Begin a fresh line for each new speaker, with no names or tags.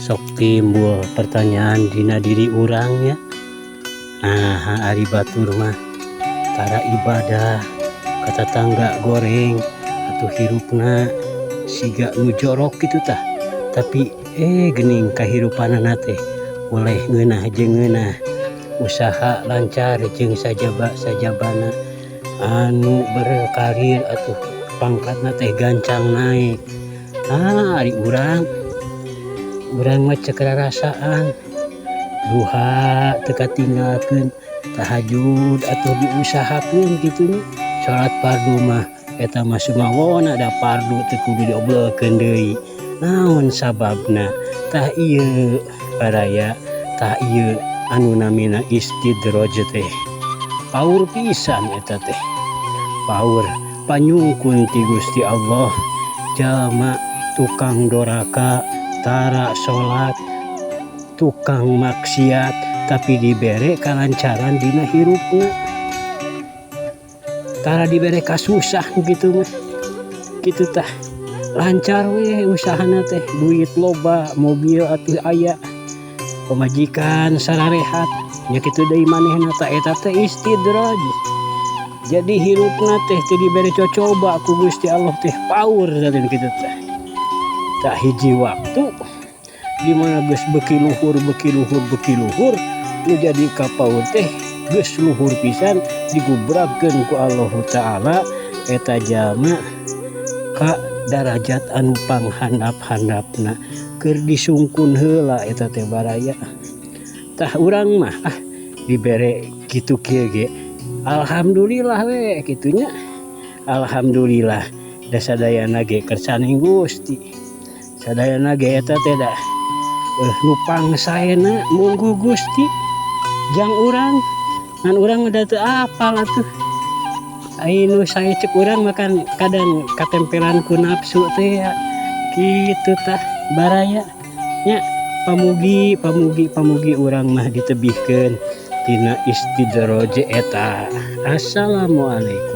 Sok timbul pertanyaan dina diri urang nya, nah ari batur mah tara ibadah ka tatangga goreng atuh hirupna siga nu jorok kitu tah. Tapi geuning kahirupanana teh oleh ngeunah jeung ngeunah, usaha lancar jeung sajaba-sajabana, anu berkarir atuh pangkatna teh gancang naek. Ah, ari urang, urang mah cek rarasaan duha teu katinggalkeun, tahajud atuh diusahakeun kitu nya, salat fardu mah eta mah sumawona da fardu teu kudu diobrolkeun deui. Naon sababna? Tah ieu baraya, tah ieu anu namina istidraj teh. Paur pisan eta teh, paur panyungkun ti Gusti Allah. Jalma tukang doraka, tara salat, tukang maksiat, tapi dibere kalancaran dina hirupna, tara dibere kasusah kitu mah kitu tah. Lancar we usahana teh, duit loba, mobil atuh aya, pamajikan sararehat nya, kitu deui manehna. Tah, eta teh istidraj. Jadi hirupna teh teu dibere cocoba ku Gusti Allah teh, paur teh kitu teh. Tah, hiji waktu di mana geus beuki luhur, beuki luhur, beuki luhur, nu jadi kapaur teh geus luhur pisan, digubragkeun ku Allah Ta'ala eta jalma ka darajat anu panghandap-handapna, keur disungkun heula eta teh, baraya. Tah, urang mah ah dibere kitu kieu ge alhamdulillah we kitu nya. Alhamdulillah da sadayana ge kersaning Gusti, sadayana ge eta teh da nu pangsaena munggu Gusti jang urang. Ngan urang mah da teu apal atuh. Ai nu sae cek urang mah kan kadang katempelan ku nafsu teh ya kitu. Tah, baraya nya, pamugi pamugi pamugi urang mah ditebihkeun tina istidraj eta. Assalamualaikum.